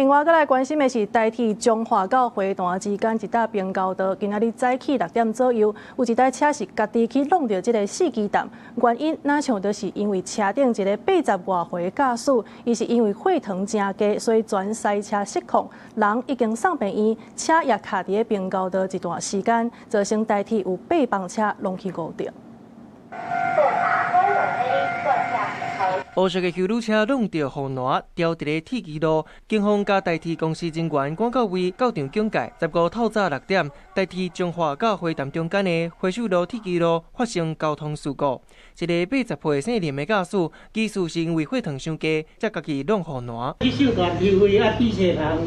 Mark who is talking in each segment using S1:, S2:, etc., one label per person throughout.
S1: 另外，閣來關心的是台鐵彰化到花壇之間一搭平交道，今仔日早起6點左右，有一台車是家己去挵著這个四機擔，原因若像就是因為車頂一个80外歲駕駛，伊是因為血糖誠低，所以全賽車失控，人已經送病院，車也卡佇咧平交道一段時間，造成台鐵有八班車攏去誤著。
S2: 烏色的休旅車挵著護欄，牢佇咧鐵支路，警方佮台鐵公司人員趕到位，到場警戒。15透早6點，台鐵彰化到花壇中間的回收路鐵支路發生交通事故，一个80歲姓林的駕駛，疑似是因為血糖傷低，才家己挵護欄。
S3: 去受斷頭位啊，低血糖，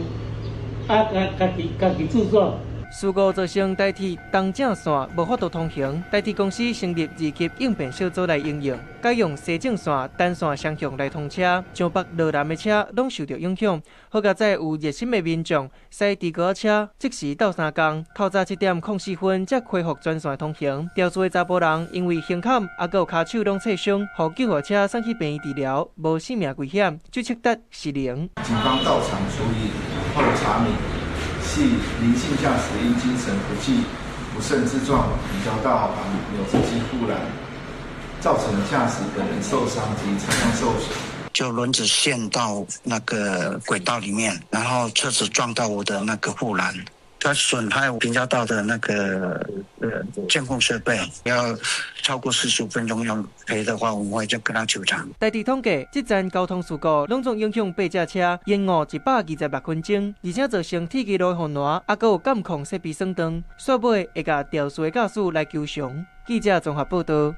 S3: 啊，家己自作。
S2: 事故造成台鐵東正線無法度通行，台鐵公司成立二級應變小組來應用，改用西正線單線雙向來通車，上北落南的車攏受著影響。好佳哉有熱心的民眾駛豬哥仔車，即時鬥相共。透早7點04分才恢復全線通行。肇事的查埔人因為胸坎猶閣有跤手攏挫傷，予救護車送去病院治療，無性命危險，酒測值是零。
S4: 警方到場處理後查明，系林姓駕駛因精神不濟、不慎自撞平交道旁扭車機護欄，造成駕駛本人受傷及車輛受損。
S5: 就輪子陷到那個軌道裡面，然後車子撞到我的那個護欄，它損害平交道的那個監控設備，要超過45分鐘要賠的話，我們會就跟他求償。
S2: 台鐵統計，這站交通事故攏總影響八架車，延誤126分鐘，而且造成鐵支路護欄，猶閣有監控設備損斷，煞尾會共肇事的駕駛來求償。記者綜合報導。